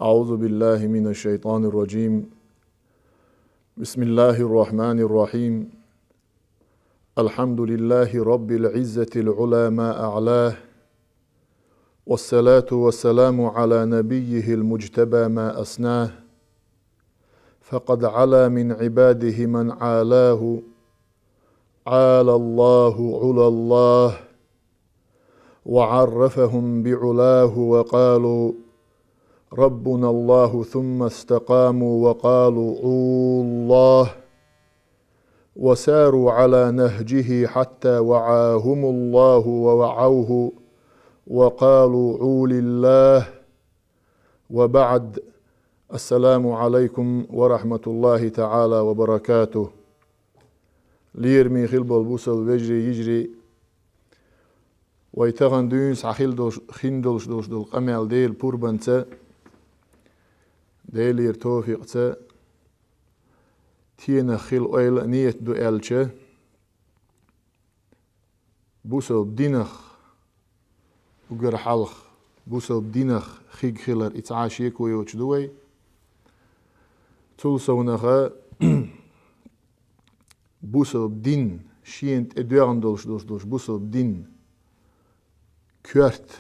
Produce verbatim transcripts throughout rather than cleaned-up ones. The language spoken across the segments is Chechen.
أعوذ بالله من الشيطان الرجيم. بسم الله الرحمن الرحيم. الحمد لله رب العزة العلى ما أعلاه، والصلاة والسلام على نبيه المجتبى ما أسناه، فقد علا من عباده من عالاه، عالى الله علا الله، وعرفهم بعلاه وقالوا: ربنا الله، ثم استقاموا وقالوا: عوا الله، وساروا على نهجه حتى وعاهم الله ووعوه، وقالوا: عوا لله، وبعد. السلام عليكم ورحمة الله تعالى وبركاته. Лераме хила болу бусалба вежарий, йижарий, вай тахана дуьйна схьа хила долуш, хин долуш долуш долу къамел Делан пурбанца, Делера товфикъца, тенах хила ойла а, нийят ду аьлча, бусалба динах, уггар хьалха бусалба динах хиг хилар, и цхьа а шеко йоцуш ду вай. Цул совнаха, бусалба дин, шена тӀе доьгӀна долуш долуш долуш бусалба дин коьрта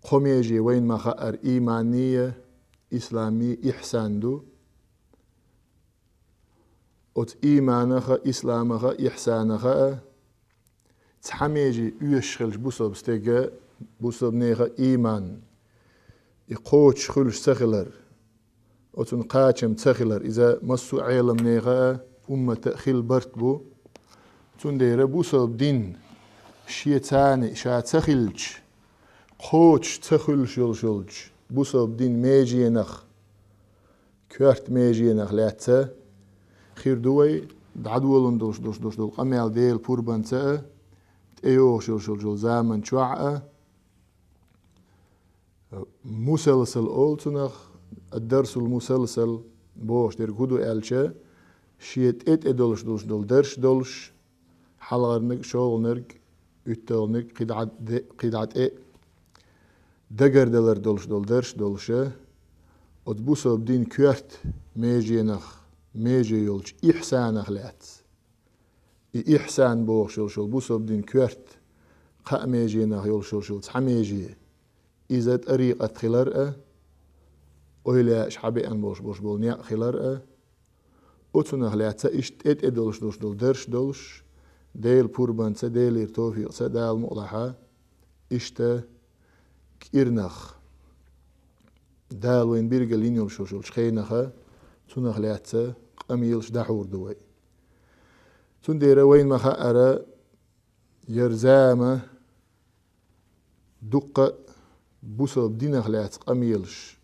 кхо меже вайна ма-хаъара ийманнийа, исламий, ихьсан ду. Оцу ийманаха, исламаха, ихьсанаха а цхьа меже оьшуш хилча бусалба стеган, бусалба нехан ийман, и кхочуш хуьлуш ца хилар, оцунна кхачам ца хилар, иза массо а Ӏеламнехан а, умматан а хилла барт бу. Цундела бусалба дин шен царна ша ца хилча, кхочуш ца хуьлуш йолуш йолчу бусалба дин меженах, коьрта меженах лаьцна хир ду вай дӀадолун долуш, долуш, долуш долу къамел Делан пурбанца а, тӀейогӀуш йолуш йолчу заман чохь а. Мусалсал олу цунах, ад-дарсул мусалсал бохуш дерг хӀун ду аьлча, шен тӀе-тӀе долуш, долуш долу дарш долуш, хьалхарниг, шолгӀаниг, уьтталгӀаниг, кхидӀа де-, кхидӀа тӀе дагардалар долуш долу дарш долуша, оцу бусалба дин коьрта меженах, меже йолчу ихьсанах лаьцна. И ихьсан бохуш йолуш йолу бусалба дин коьрта кхаа меженах йолуш йолуш йолу цхьа меже, иза тӀарикъат хилар а, ойла яаш хьабеана болуш болуш болу некъ хилар а, оцунах лаьцна иштта тӀе-тӀе долуш долуш долу дарш долуш, Делан пурбанца, Делера товфикъца, Дала мукъалахь, иштта кӀирнах, Дала вайна билгал йина йолуш йолчу хенаха, цунах лаьцна къамелаш дӀахьур ду вай. Цундела вайна ма-хаъара, яра зама дуккха а бусалба динах лаьцна къамелаш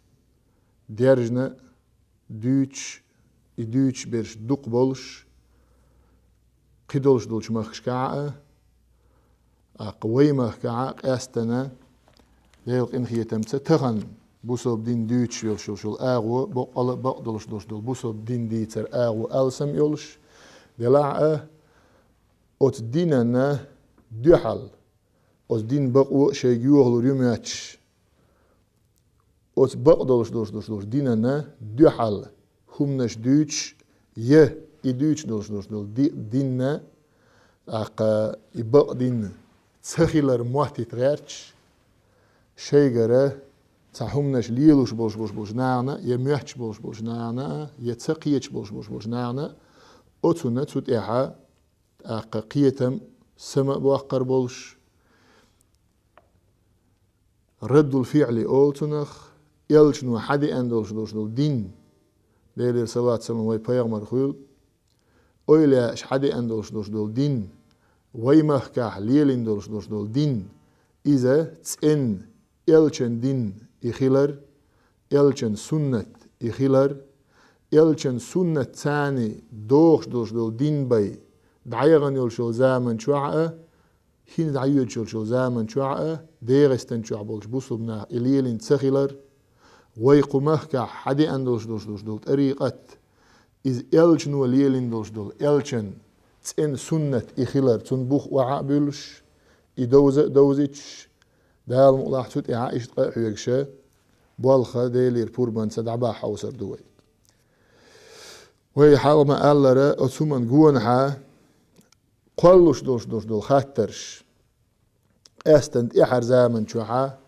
дерзна а, дуьйцуш, и дуьйцуш берш дукха болуш, кхидолуш долчу махкашкахь а, тӀаккха вай махкахь а къаьстина, Делан къинхетамца, тахана бусалба дин дуьйцуш йолуш йолуш йолу агӀо, боккъала а бакъдолуш долуш долу бусалба дин дийцар агӀо алсам йолуш делахь а, оцу динана дуьхьал, оцу дин бакъо а шайга йохалур ю моьттуш, оцу бакъдолуш долуш долуш долуш динана дуьхьал хӀуманаш дуьйцуш, я и дуьйцуш долуш долуш долу ди-, динна, тӀаккха и бакъ дин ца хилар моттийта гӀерташ, шайгара цхьа хӀуманаш лелош болуш болуш болчу нахана, я моьттуш болуш болчу нахана, я ца кхеташ болуш болуш болчу нахана, оцунна цу тӀехь тӀаккха кхетам, сама а боккхур болуш, раддул фиӀли олу цунах, элчано хьадеана долуш долуш долу дин, Делера салат-салам вай пайхамар хуьлда, ойла яаш хьадеана долуш долуш долу дин, вай махкахь лелийна долуш долуш долу дин, иза цӀена элчан дин и хилар, элчан суннат и хилар, элчан суннат царна дохуш долуш долу дин бай дӀаяхана йолуш йолу заман чохь а, хӀинца дӀайоьдуш йолчу заман чохь а, ДегӀастан чохь болчу бусалба наха и лелийна ца хилар, вай кху махкахь хьадеана долуш долуш долуш долу тӀарикъат, иза элчано лелийна долуш долу элчан цӀена суннат и хилар, цунна бух охьа а буьллуш, и довза а довзуьйтуш, Дала мукъалахь цу тӀехь а иштта къа а хьоьгуш, болх Делера пурбанца дӀабахьа хьовсар ду вай. Вай хьалха ма-аллара, оцу хӀуман гонахьа кхоллуш долуш долуш долу хаттарш, къаьсттина тӀаьхьара заман чохьа,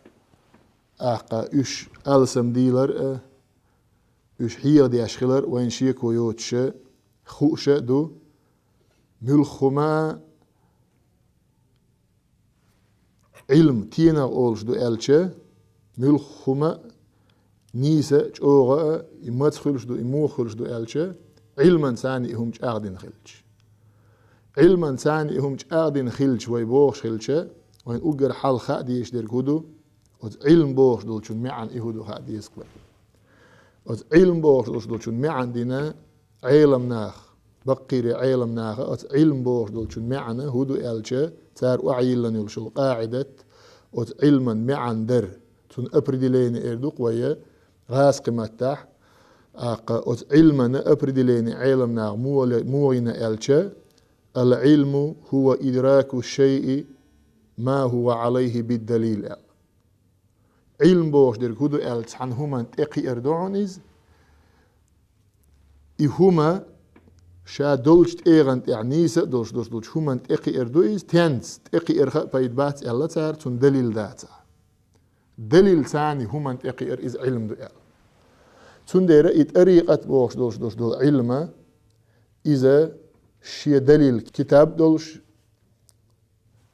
тӀаккха уьш алсамдийлар а, уьш хьехадеш хилар а вайна шеко йоцуш а, хууш а ду, муьлхха хӀума Ӏилма тенах олуш ду аьлча, муьлхха хӀума нийса а, чӀогӀа а, и маца хуьлуш ду, и муха хуьлуш ду аьлча, Ӏилманца и хӀума чӀагӀдина хилча. Ӏилманца и хӀума чӀагӀдина хилча вай бохуш хилча, вайн уггар хьалха хаа дезаш дерг хӀун ду? Оцу Ӏилма бохуш долчун маьӀна и хӀун ду хаа деза-кх вай. Оцу Ӏилма бохуш долчун маьӀна дина Ӏеламнаха, баккхийре Ӏеламнаха оцу Ӏилма бохуш долчун маьӀна хӀун ду аьлча, цара охьайиллина йолуш йолу къаӀидат, оцу Ӏилман маьӀна дар, цунна определение эр ду-кх вай гӀазкхи маттахь, тӀаккха оцу Ӏилмана определение Ӏеламнаха муха ле-, муха йина аьлча, «Ал-Ӏилму хӀува идраку шайъи ма хӀува Ӏалайхи бид-далил», аьлла. Ӏилма бохуш дерг хӀун ду аьлча, цхьана хӀуманна тӀекхиар ду хьуна иза. И хӀума ша долчу тӀегӀан тӀехь нийса а долуш долуш долчу хӀуманна тӀекхиар ду иза, тенца тӀекхиарха а пайда бац аьлла цара, цунна далил дацахь. Далилца и хӀуманна тӀекхиар иза Ӏилма ду аьлла. Цундела и тӀарикъат бохуш долуш долуш долу Ӏилма, иза шен далил китаб долуш,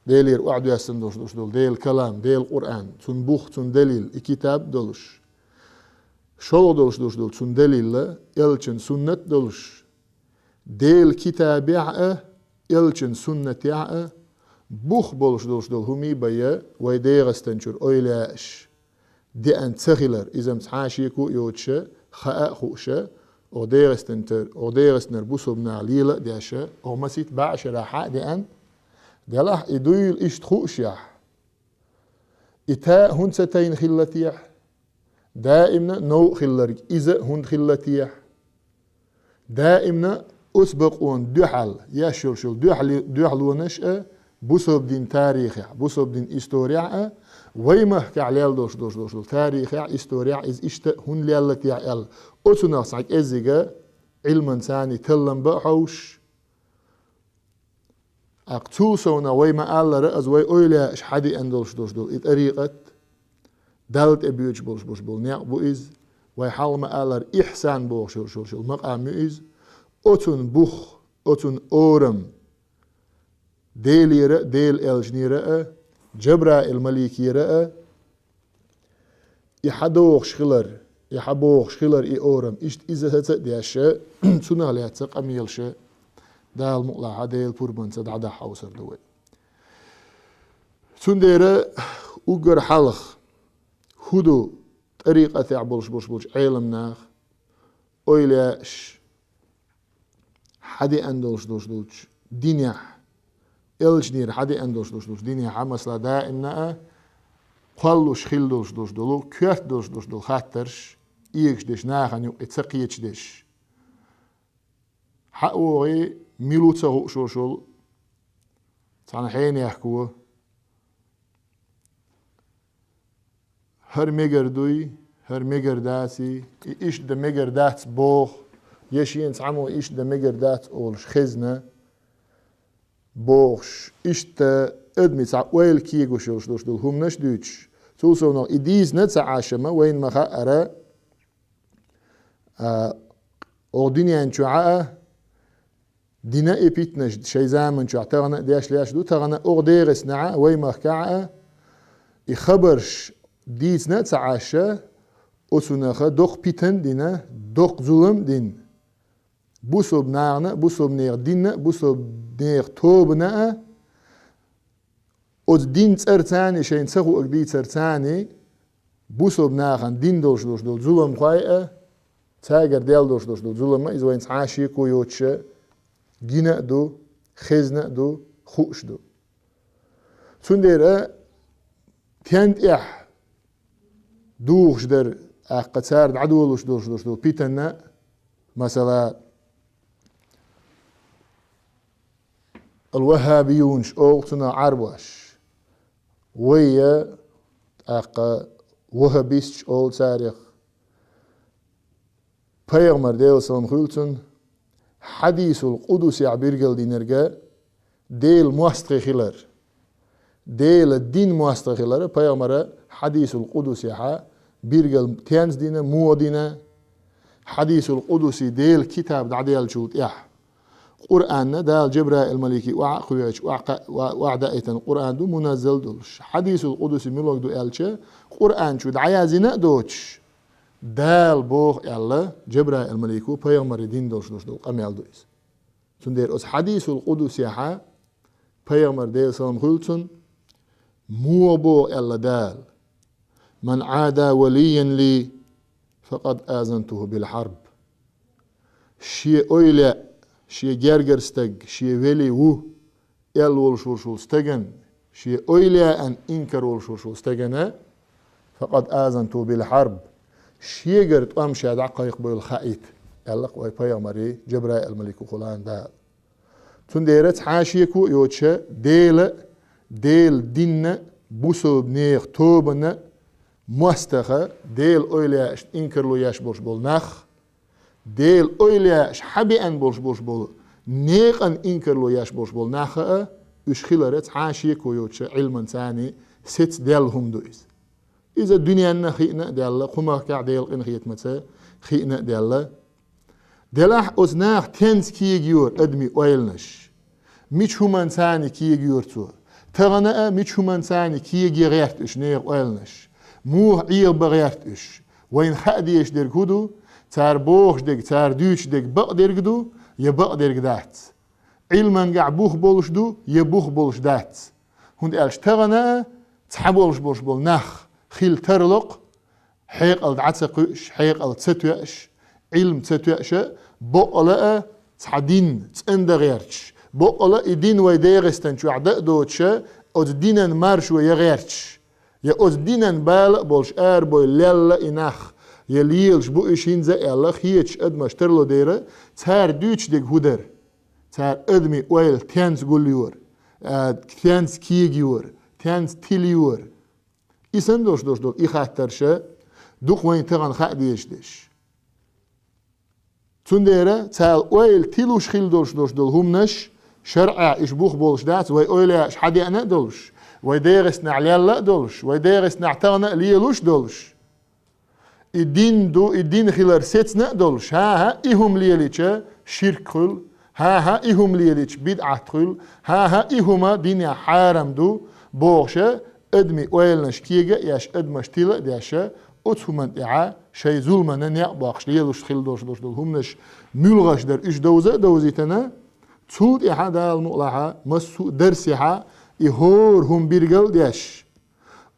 Делера охьадоьссина долуш долуш долу Делан калам, Делан Къуръан, цунна бух, цунна далил, и китаб долуш, шолгӀа долуш долуш долу цунна далилла, элчан суннат долуш, Делан китабехь а, элчан суннатехь а бух болуш долуш долу хӀумий бая вай ДегӀастан чуьра ойла яаш, деана ца хилар, иза-м цхьа а шеко а йоцуша, хаа а хууша, оха ДегӀастан тар-, оха ДегӀастанара бусалба наха лела а деша, оха масийтта бӀешарахь хьа а деана, делахь и дуйла иштта хуушехь, и та а хӀунда ца тайна хилла техьа? Даимна новкъа хилларг иза а хӀунда хилла техьа? Даимна оцу бакъонна дуьхьал еш йолуш йолу дуьхьали-, дуьхьалонаш а бусалба дин тарихехь, бусалба дин исторехь а, вай махкахь лелла долуш долуш долуш долу тарихехь, исторехь иза иштта а хӀунда лелла техьа аьлла, оцунах цхьа кӀеззига Ӏилманца и таллам бан а хьовсуш, тӀаккха цул совнах вай ма-аллара, аза вай ойла яаш хьадеана долуш долуш долу и тӀарикъат, Далла тӀе боьдуш болуш болуш болу некъ бу иза, вай хьалха ма-аллара, ихьсан бохуш йолуш йолуш йолу макъам ю иза, оцунна бух, оцунна орам, Делера а, Делан элчанера а, Джабраил маликера а, и хьадохуш хилар, и хьабохуш хилар и орам, иштта иза саца а деш, цунах лаьцна къамелаш Дала мукъалахь Делан пурбанца дӀадахьа хьовсур ду вай. Цундела уггар хьалха хӀун ду тӀарикъатехь болуш болуш болчу Ӏеламнаха ойла яаш, хьадеана долуш долуш долчу динехь, элчанера хьадеана долуш долуш долчу динехь, масала, даимна а кхоллуш хила долуш долуш долу, коьрта долуш долуш долу хаттарш эгаш деш, нахана юкъе ца кхеташ деш. Хьа а вогӀий, мила ву ца хууш волуш волу цхьана хьенехко, хӀара мегар дуй, хӀара мегар даций, и иштта дан мегар дац боху, я шена цхьаммо иштта дан мегар дац олуш хезна бохуш, иштта адамийн цхьа ойла кегош йолуш долуш долу хӀуманаш а дуьйцуш, цул совнах и дийцина а ца Ӏаш-м, вайна ма-хаъара, а, оха дуьнен чохь а, дина и питанаш шайн заман чохь тахана а деш леш ду, тахана а оха ДегӀастанахь а, вай махкахь а, и хабарш дийцина а ца Ӏаш, оцунаха доккха питан а дина, доккха зулам а дина. Бусалба нахана а, бусалба нехан динна а, бусалба нехан тобана а, оцу дин цӀарцани, шайна ца хуург дийцарцани, бусалба нахана дин долуш долуш долу зуламхой а, цаьргара дел долуш долуш долу зулам а, иза вайна цхьа а шеко йоцуша гина а ду, хезна а ду, хууш ду. Цундела тен тӀехь духуш дара, тӀаккха цара дӀадолуш долуш долуш долу питанна, масала, ал-ваххабиюнаш олу цунах Ӏарбош. Вай а, тӀаккха ваххабисташ олу царех. Пайхамар, Делан салам хуьлда цунна, хьадисул къудсехь биргал динарг Делан мостагӀий хилар. Делан дин мостагӀий хилар, пайхамара хьадисул къудсехь биргал тенца дина, муха дина. Хьадисул къудси Делан китаб дӀаделлачул тӀаьхьа. Къуръанна Дала Джабраил малике охьа а кхоьхьуш, охьа кха-, охьа, охьа даийтина Къуръан ду муназзал долуш. Хьадисул къудси муьлхарг ду аьлча, Къуръан чу дӀаязйина а доцуш, Дала боху аьлла, Джабраил малико пайхамаре дина долуш долуш долу къамел ду иза. Цундела оцу хьадисул къудсехь пайхамар, Делан салам хуьлда цунна, муха боху аьлла Дала: «Ман Ӏада валиян ли, факъад азантуху бил хьарб». Шен ойла, шен гергара стаг, шен вели ву аьлла волуш волуш волу стагана, шен ойла аьлла инкар волуш волуш волу стагана, «факъад азантуху бил хьарб», шегара тӀом ша дӀакхайкхабевлла хаийта, аьлла вай пайхамаре Джабраил малико хиларна Дала. Цундела цхьа а шеко а йоцуша, Дела, Делан динна, бусалба нехан тобанна, мостагӀа, Делан ойла аьллашна инкарло еш болуш болу нах, Делан ойла аьллаш хьан беана болуш болуш болу некъан инкарло еш болуш болу нах а, уьш хилар цхьа а шеко йоцуша Ӏилманца сецаделла хӀума ду иза. Иза дуьненна а хиъна а даьлла, кху махкахь Делан къинхетамца хиъна а даьлла. Делахь оцу наха тенца кегайора адамийн ойланаш? Мича хӀуманца кегайора цо? Тахана а мича хӀуманца кегае гӀерта уьш нехан ойланаш? Муха Ӏехабан гӀерта уьш? Вайна хаа дезаш дерг хӀун ду? Цара бохуш дерг, цара дуьйцуш дерг бакъдерг ду, я бакъдерг дац? Ӏилманехь бух болуш ду, я бух болуш дац? ХӀунда аьлча тахана а цхьаболуш болуш болу нах хила тарло-кх, хьекъал дӀа ца кхуьуш, хьекъал ца тоьуш, Ӏилма ца тоьуш а, баккъала а цхьа дин цӀандан гӀерташ, баккъала а и дин вай ДегӀастан чохь дан а доцуш а, оцу динан маршо ян гӀерташ, я оцу динан бала а болуш арабевлла лелла и нах, я лелаш бу уьш хӀинца а аьлла, хеташ адамаш тарло дера, цара дуьйцуш дерг хӀун дара? Цара адамийн ойла тенца гулйора, а, тенца кегайора, тенца тилайора. И санна долуш долуш долу и хаттарш а ду-кх вайна тахана хаа дезаш дерш. Цундела цара ойла тилуш хила долуш долуш долу хӀуманаш, шарӀехь уьш бух болуш дац, вай ойла аьллаш хьан деана а долуш, вай ДегӀастанехь лелла а долуш, вай ДегӀастанехь тахана а лелуш а долуш. И дин ду, и дин хилар сецна а долуш, хӀан-хӀа, и хӀума лелийча ширк хуьлу, хӀан-хӀа, и хӀума лелийча бидӀат хуьлу, хӀан-хӀа, и хӀума динехь хьарам ду, бохуш а, адамийн ойланаш кега а еш, адамаш тила а деш а, оцу хӀуманна тӀехь шайн зуламана некъ боккхуш лелуш хила долуш долуш долу хӀуманаш муьлхаш дара, уьш довза а довзийтина, цул тӀаьхьа Дала мукъалахь массо а дарсехь и хӀора хӀума биргал а деш,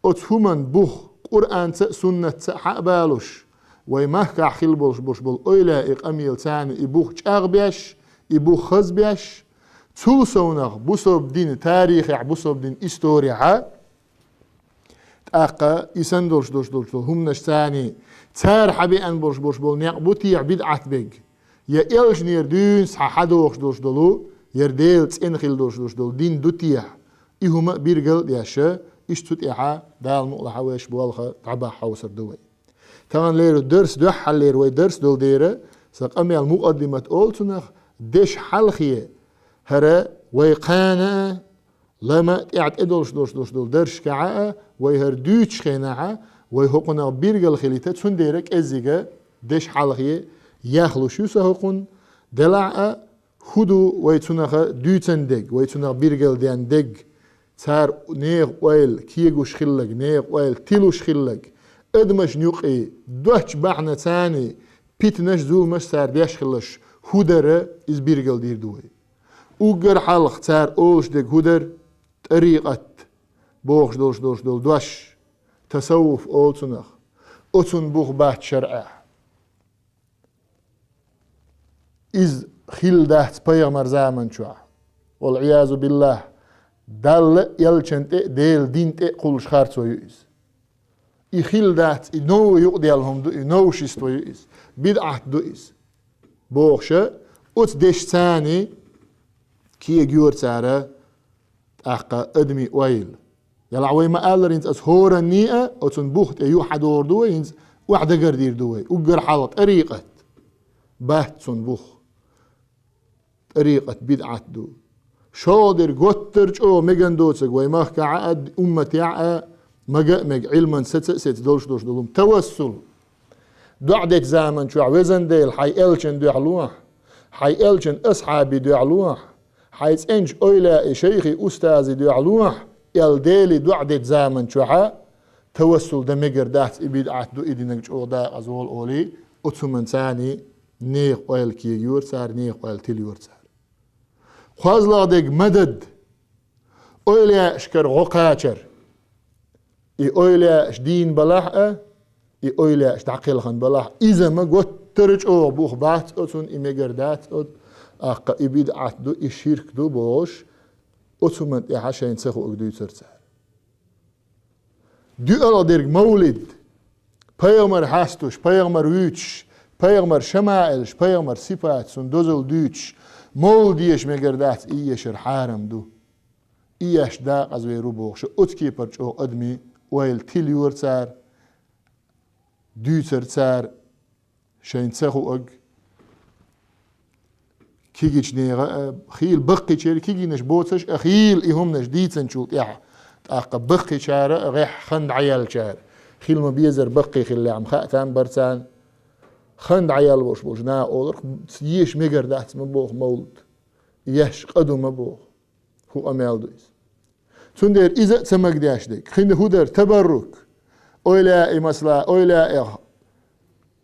оцу хӀуманна бух Къуръанца а, суннатца а хьа а балуш, вай махкахь хила болуш болуш болу ойла и къамел царна и бух чӀагӀбеш, и бух хазбеш, цул совнах бусалба дин тарихехь, бусалба дин исторехь, тӀаккха и санна долуш долуш долуш долу хӀуманаш царна, цара хьан беана болуш болуш болу некъ бу техьа бидӀат берг? Я элчанера дуьйна схьа хьадохуш долуш долу, яра Делан цӀена хила долуш долуш долу дин ду техьа? И хӀума а биргал а деш а, иштта цу тӀехь Дала мукъалахь вайша болх дӀабахьа хьовсур ду вай. Тахана леррина дарс дуьххьарлера вай дарс долу дела, сан къамел мукъаддимат олу цунах, дешан хьалхе, хӀара вай кхана а, лама а тӀехь тӀедолуш долуш долуш долу дарсашкахь а, вай хӀара дуьйцучу хенахь а, вай хӀокхунах биргал хилийта, цундела кӀеззига дешан хьалхе яхлуш ю сан хӀокхунна, делахь а, хӀун ду вай цунах дуьйцун дерг, вай цунах биргал ден дерг, цара нехан ойла кегуш хилларг, нехан ойла тилуш хилларг, адамашна юкъе доцчу бахьана царна питанаш, зуламаш цара деш хилларш хӀун дара, иза биргал дийр ду вай. Уггар хьалха цара олуш дерг хӀун дара? ТӀарикъат бохуш долуш долуш долу дош, тасаввуф олу цунах, оцунна бух бац шарӀехь. Иза хилла дац пайхамар заман чохь. Вал-Ӏиязу биллахь, Далла а, элчан тӀе а, Делан дин тӀе а кхуллуш харцо ю иза. И хилла дац, и новый юкъаделла хӀума ду, и новшество ю иза, бидӀат ду иза, бохуш а, оцу дешан царна кегайора цара тӀаккха адамийн ойла. Ялахь вай ма-аллара, хӀинца ас хӀоранна а, оцун бух тӀе юха хьадогӀур ду вай, хӀинца охьадагардийр ду вай. Уггар хьалха тӀарикъат. Бац цун бух. ТӀарикъат бидӀат ду. ШолгӀа дерг, готтар чӀогӀа меган доцург вай махкахь а, умматехь а, мага а мега, Ӏилман саца а сеца долуш долуш долу хӀума. Тавассул. ДоӀа дечу заман чохь, везан Дела, хьайн элчан дуьхьа лохьа, хьайн элчан асхьабийн дуьхьа лохьа, хьайн цӀеначу эвлаяи, шайхи, устази дуьхьа лохьа, аьлла, Деле доӀа дечу заман чохь а тавассул дан мегар дац, и бидӀат ду, и динарг чӀогӀа декъаза волу олий, оцу хӀуманца нехан ойла кегайора цара, нехан ойла тилайора цара. КхозлагӀа дерг, мадад, эвлаяашкара гӀо кхачар. И эвлаяаш дийна балахь а, и эвлаяаш дӀакхелхина балахь а, иза ма готтара чӀогӀа бух бац оцунна, и мегар дац оцу, тӀаккха и бидӀат ду, и ширк ду бохуш, оцу хӀуманна тӀехь шайна ца хуург дуьйцура цара. ДоьалгӀа дерг, мовлид. Пайхамар хьастуш, пайхамар вуьйцуш, пайхамар шамаилаш, пайхамар сипаташ, цуьнан дозалла дуьйцуш, мовлид еша мегар дац, и ешар хьарам ду. И еш декъаза вер ву бохуш, оцу кепара чӀогӀа адамийн ойла тилайора цара, дуьйцура цара, шайна ца хуург. Кегийчу нехан а хийла, баккхийчеран кегийнаш боцуш а хийла и хӀуманаш дийцинчул тӀаьхьа, тӀаккха баккхийчара а гӀеххьа, хан дӀаяьллачара, хила ма-безара, баккхий хиллехь-м хаа там бара царна, хан дӀаяьлла волуш болчу наха олура, еша мегар дац ма боху мовлид, еш къа ду ма боху. ХӀун къамел ду иза? Цундела иза а ца магадеш дерг. Кхин хӀун дара? Табаррук. Эвлаяи, масала, эвлаяех,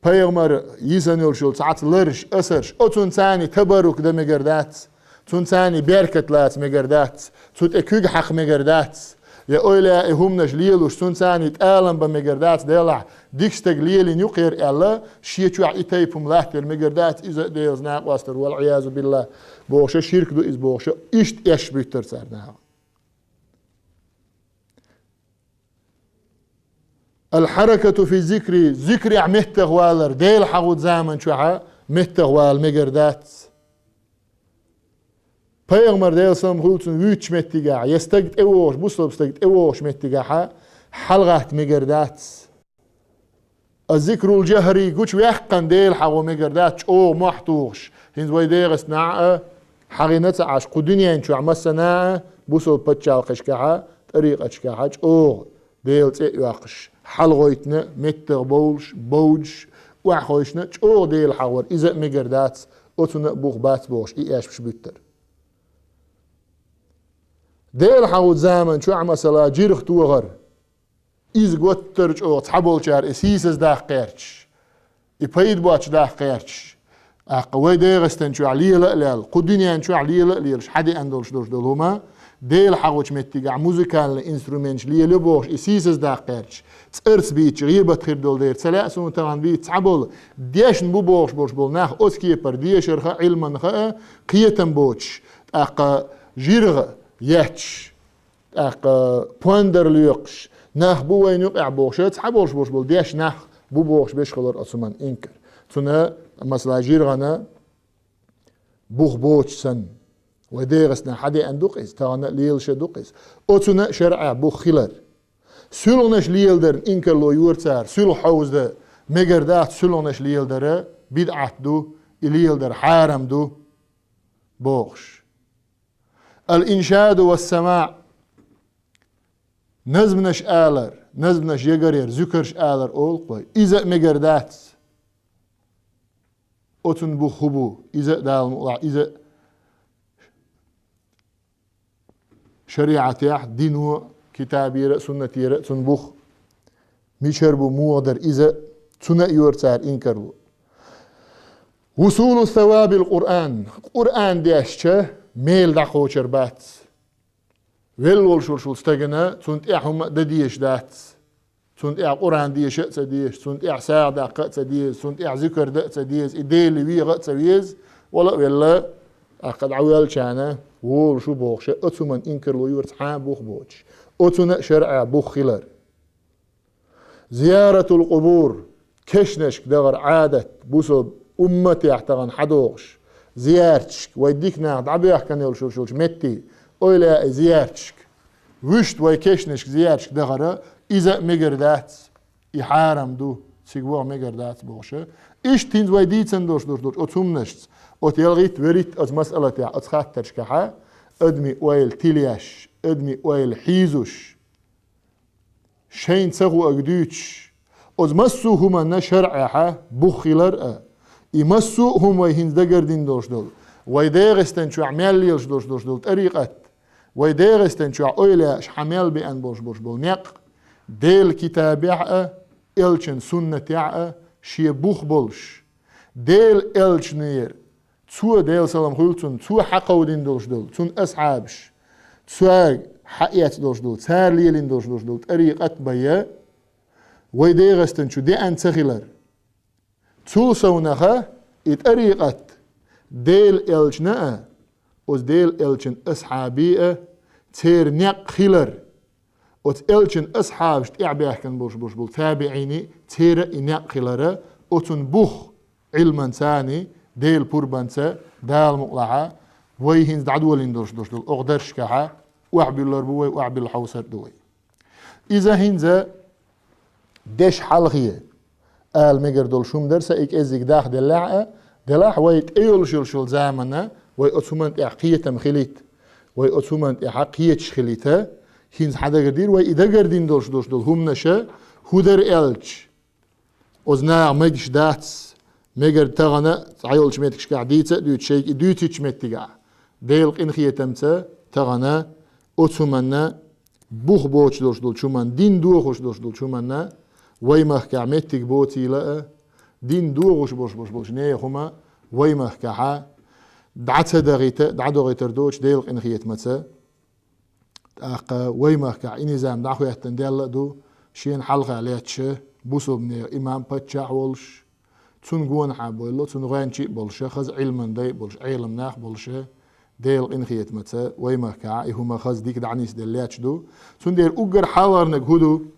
пайхамар йисина йолуш йолу цхьацца ларш, асарш, оцунна царний табаррук дан мегар дац, цунна царний беркат лаца мегар дац, цу тӀе куьг хьакха мегар дац, я эвлаяи хӀуманаш лелош, цунна царний тӀалам бан мегар дац, делахь дика стаг лелийна ю кхера аьлла, шен чохь и тайпа хӀума латтор мегар дац, иза а Делаца накъосталур, вал-Ӏиязу биллахӀ, бохуш, ширк ду иза бохуш, иштта эшаш буьттура цара наха. Ал-хьаракату фи зикри, зикрехь меттах валар, Дела хьахочу заман чохь а меттах вала мегар дац. Пайхамар, Делан салам хуьлда цунна, вуьйцучу меттигехь, я стаг тӀевогӀуш, бусалба стаг тӀевогӀучу меттигехь а хьалагӀатта мегар дац. Аз-зикрул-жахӀри, гучуваьккхина Дела хьахо мегар дац, чӀогӀа мохь тухуш. ХӀинца вай ДегӀастанахь а хьахийна ца Ӏаш, кху дуьнен чохь массанхьа а бусалба пачхьалкхашкахь а, тӀарикъаташкахь а чӀогӀа Делан цӀе а йоккхуш, хьалагӀойтина, меттах бовлуш, бовдуш, охьахевшина чӀогӀа Дела хьахор, иза а мегар дац, оцунна а бух бац бохуш, и эшпаш буьттура. Дела хьахочу заман чохь, масала, жирх тохар. Иза готтар чӀогӀа цхьаболчара и сийсаздаккха гӀерташ, и пайда боццуш даккха гӀерташ. ТӀаккха вай ДегӀастан чохь лела а лелла, кху дуьнен чохь лела а лелаш, хьадеана долуш долуш долу хӀума, Дела хьахочу меттигехь музыкальный инструменташ лелайо бохуш, и сийсаздаккха гӀерташ, цӀарца бийцча, гӀийбат хир долу дела ца лаьа суна тахана бийца цхьаболу, дешна бу бохуш болуш болу нах оцу кепара дешарх а, Ӏилманх а кхетам боцуш, тӀаккха жиргӀа етташ, тӀаккха пондар лоькхуш нах бу вайна юкъехь бохуш, цхьаболуш болуш болу дешна нах бу бохуш, беш хилар оцу хӀуманна инкар. Цуьнан, масала, жиргӀана бух боцуш санна, вай ДегӀастанахь хьадеана ду-кх иза, тахана а лелаш а ду-кх иза. Оцунна а шарӀехь бух хилар. СуьлгӀанаш леладарна инкарло йора цара, суьлгӀа хьовза дан мегар дац, суьлгӀанаш леладар бидӀат ду, и леладар хьарам ду бохуш. Ал-иншаду вас-самаӀ. Назманаш алар, назманаш ягаръяр, зуькарш алар олу-кх вай. Иза а мегар дац. Оцунна бух хӀун бу? Иза а Дала мукъалахь, иза а шариӀатехь, дино, китабера а, суннатера а цунна бух. Мичара бу, муха дара иза а, цунна а йора цара инкарло. Вусулу савабил Къуръан. Къуръан дешча, мел дӀакхочур бац. Велла волуш волуш волу стагана цунна тӀехь хӀума а дан дезаш дац. Цунна тӀехь Къуръан деша а ца дезаш, цунна тӀехь сагӀа даккха а ца деза, цунна тӀехь зуькар дан а ца деза, и Деле веха а ца веза, вала а велла, тӀаккха дӀавоьллачарна волуш ву бохуш, оцу хӀуманна инкарло йора цхьа а бух боцуш. Оцунна а шарӀехь бух хилар. Зияратул къубур, кешнашка дахар Ӏадат, бусалба умматехь тахана хьадогӀуш, зиярташка, вай дика нах дӀабоьхкина йолуш йолчу метте, эвлаяийн зиярташка. вуьшта вай кешнашка, зиярташка дахара, иза а мегар дац, и хьарам ду, цига ваха мегар дац бохуша. Иштта хӀинца вай дийцан долуш долуш долчу оцу хӀуманашца, оцу ялхитта, веритта оцу масъалатехь, оцу хаттаршкахьа, адамийн ойла тилъеш, адамийн ойла хьийзош, шайна ца хуург дуьйцуш, оцу массо а хӀуманна шарӀехьа бух хилар а, и массо а хӀума вай хӀинца дагардина долуш долу, вай ДегӀастан чохь мел лелаш долуш долуш долу тӀарикъат, вай ДегӀастан чохь ойла яаш хьан мел беана болуш болуш болу некъ, Делан китабехь а, элчан суннатехь а шен бух болуш, Делан элчанера цо, Делан салам хуьлу цунна, цо хьакховдийна долуш долу, цуьнан асхьабаш, цаьрга хьаэцна долуш долу, цара лелийна долуш долуш долу тӀарикъат бен, вай ДегӀастан чу деана ца хилар. Цул совнаха и тӀарикъат Делан элчана а, оцу Делан элчан асхьабийн а, церан некъ хилар. Оцу элчан асхьабашна тӀаьхьа баьхкина болуш болуш болу табиӀийн, церан а и некъ хилара, оцунна бух Ӏилманца а, Делан пурбанца, Дала мукъалахь, вай хӀинца дӀадолийна долуш долуш долу оха даршкахьа, охьабуьллур бу вай, охьабилла хьовсур ду вай. Иза хӀинца деш хьалхе ала мегар долуш хӀума дара сан и кӀеззиг дахделлехь а, делахь вай тӀейолуш йолуш йолу заманна, вай оцу хӀуманна тӀехь кхетам хилийта, вай оцу хӀуманна тӀехь кхеташ хилийта, хӀинца хьан дагардийр вай и дагардина долуш долуш долу хӀуманаша, хӀун дара аьлча, оцу наха мегаш дац, мегар тахана цхьайолчу меттигашкахь дийца а дуьйцу шайга и дуьйцучу меттигахь. Делан къинхетамца тахана оцу хӀуманна бух боцуш долуш долчу хӀуманна, дин дохуш долуш долчу хӀуманна, вай махкахь меттиг боцийла а, дин дохуш болуш болуш болчу нехан хӀума вай махкахьа дӀа ца дахийта, дӀадохуьйтур доцуш Делан къинхетамца. ТӀаккха вай махкахь и низам дӀахӀоьттина даьлла а ду, шена хьалха лаьтташ бусалбанийн имам, паччахь а волуш, цунна гонахьа бовлу, цунна гӀоьнчий а болуш, хаза Ӏилманан дай а болуш, Ӏеламнах а болуш, Делан къинхетамца вай махкахь и хӀума хаза дика дӀанисделла лаьтташ ду. Цундела уггар хьалхарниг хӀун ду?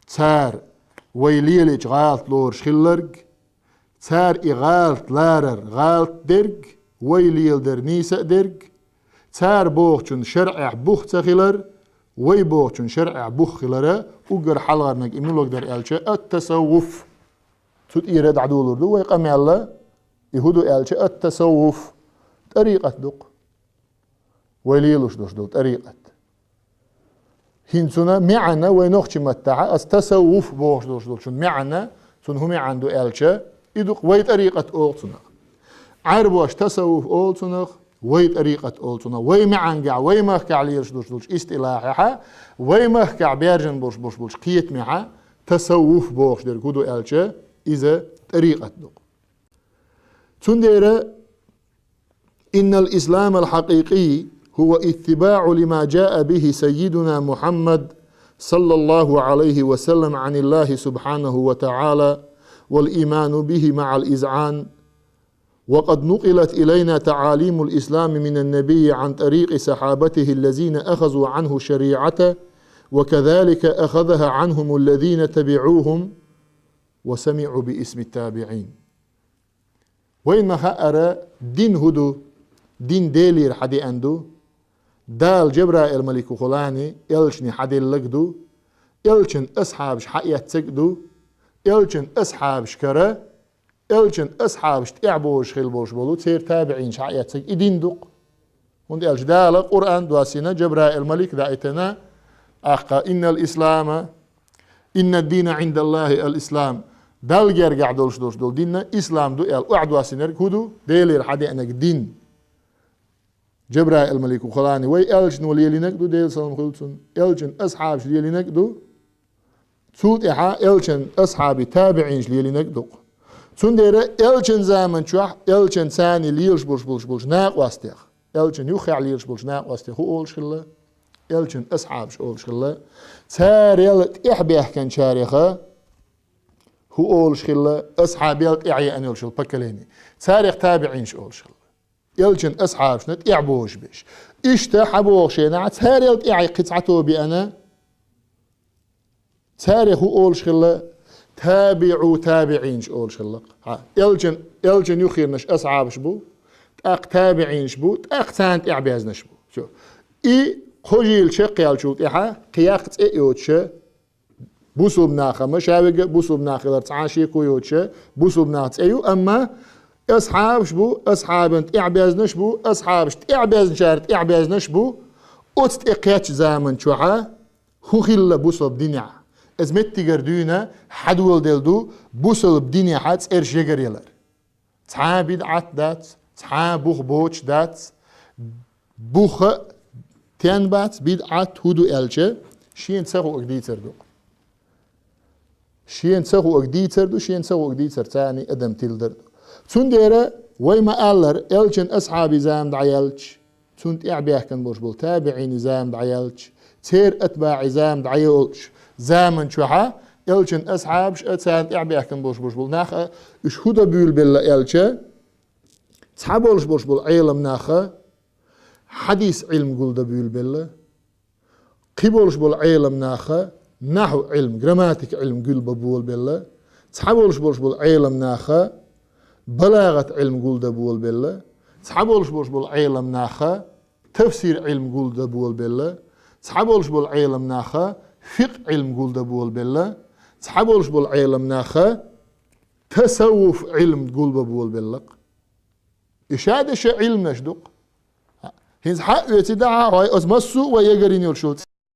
Цара вай лелийча гӀалат лоруш хилларг, цара и гӀалат ларар гӀалат дерг, вай леладар нийса а дерг, цара бохучун шарӀехь бух ца хилар, вай бохучун шарӀехь бух хилара, уггар хьалхарниг и муьлхарг дара аьлча, ат-тасаввуф. Цу тӀера дӀадолур ду вай къамел, и хӀун ду аьлча, ат-тасаввуф, тӀарикъат ду-кх. Вай лелош долуш долу тӀарикъат. ХӀинца цуьнан маьӀна вай нохчийн маттахь, ас тасаввуф бохуш долуш долчун маьӀна, цуьнан хӀун маьӀна ду аьлча, и ду-кх вай тӀарикъат олу цунах. Ӏарбоша тасаввуф олу цунах, вай тӀарикъат олу цунах. Вай маьӀнехь, вай махкахь лелаш долуш долчу истилахьехь, вай махкахь баьржина болуш болуш болчу кхетамехь тасаввуф бохуш дерг хӀун ду аьлча, иза тӀарикъат ду-кх. Цундела إن الإسلام الحقيقي هو اتباع لما جاء به سيدنا محمد صلى الله عليه وسلم عن الله سبحانه وتعالى والإيمان به مع الإذعان، وقد نقلت إلينا تعاليم الإسلام من النبي عن طريق صحابته الذين أخذوا عنه شريعته، وكذلك أخذها عنهم الذين تبعوهم وسمعوا باسم التابعين. Вайна ма-хаъара, дин хӀун ду? Дин Делера хьадеана ду. Дала Жабраил-малик вухалани элчане хьаделларг ду. Элчан асхьабаш хьаэццарг а ду. Элчан асхьабашкара, элчан асхьабашна тӀаьхьа божуш хилла болуш болу церан табиӀинаш хьаэццарг и дин ду-кх. ХӀунда аьлча Дала Къуръан доссийна, Жабраил-малик даийтина, аккха: «Иннал ислама, иннад дина Ӏиндаллахи ал-ислам». Далла гергахь долуш долуш долу дин ислам ду аьлла, охьадоссийнарг хӀун ду? Делера хьадеанарг дин. Жабраил-малик вухалани вай элчано лелийнарг а ду, Делан салам хуьлу цунна, элчан асхьабаша лелийнарг а ду. Цул тӀаьхьа элчан асхьабий табиӀинаш лелийнарг а ду-кх. Цундела элчан заман чохь, элчан царний лелаш болуш болуш болчу накъостех, элчан юххехь лелаш болчу накъостех хӀун олуш хилла? Элчан асхьабаш олуш хилла. Царел тӀаьхьа баьхкинчареха хӀун олуш хилла? Асхьабел тӀаьхьа еана йолуш йолу поколение. Царех табиӀинаш олуш хилла. Элчан асхьабашна тӀаьхьа божуш берш. Иштта хьан боху шена, царел тӀаьхьа кхин цхьа тоба еана, царех хӀун олуш хилла? ТабиӀу табиӀинаш олуш хилла. Хьа, элчан, элчан юххернаш асхьабаш бу, тӀаккха табиӀинаш бу, тӀаккха царна тӀаьхьа безнаш бу. Всё. И кхо жил чекхъяьлчул тӀехьа кхин яккха цӀе а йоцуша, бусулба нахама, ша вега а бусулба нах хилар цхьа а шеко йоцуша, бусулба нах цӀе ю, амма асхьабаш бу, асхьабан тӀаьхьабаьзнаш бу, асхьабаш тӀаьхьабаьзначара тӀаьхьабаьзнаш бу, оцу тӀе кхаьчча заман чохьа хӀун хилла бусулба динехь? Иза меттигара дуьйна хьадоладелла ду бусулба динехьа цӀераш ягаръялар. Цхьа а бидӀат дац, цхьа а бух боцуш дац, буха а тен бац, бидӀат хӀун ду аьлча, шена ца хуург дийцар ду. Шена ца хуург дийцар ду, шена ца хуург дийцар царний адам тиладар ду. Цундела вай ма-аллара, элчан асхьабий зама дӀаяьлча, цунна тӀаьхьабаьхкина болуш болу табиӀиний зама дӀаяьлча, церан атбаӀий зама дӀайолчу заман чохьа, элчан асхьабаш а, царна тӀаьхьабаьхкина болуш болуш болу нах а, уьш хӀун дан буьйлабелла аьлча, цхьаболуш болуш болу Ӏелам наха хьадис Ӏилма гулдан буьйлабелла, кхин болуш болу Ӏелам наха нахьу Ӏилма, грамматика Ӏилма гулбан болабелла, цхьаболуш болуш болу Ӏелам наха балагӀат Ӏилма гулдан болабелла, цхьаболуш болуш болу Ӏелам наха тафсир Ӏилма гулдан болабелла, цхьаболуш болу Ӏелам наха фикъ Ӏилма гулдан болабелла, цхьаболуш болу Ӏелам наха тасаввуф Ӏилма гулбан болабелла-кх. И ша дешан Ӏилманаш ду-кх. ХӀинца хьаъ оьций дахьа хьой, оцу массо а вай ягарйина йолчул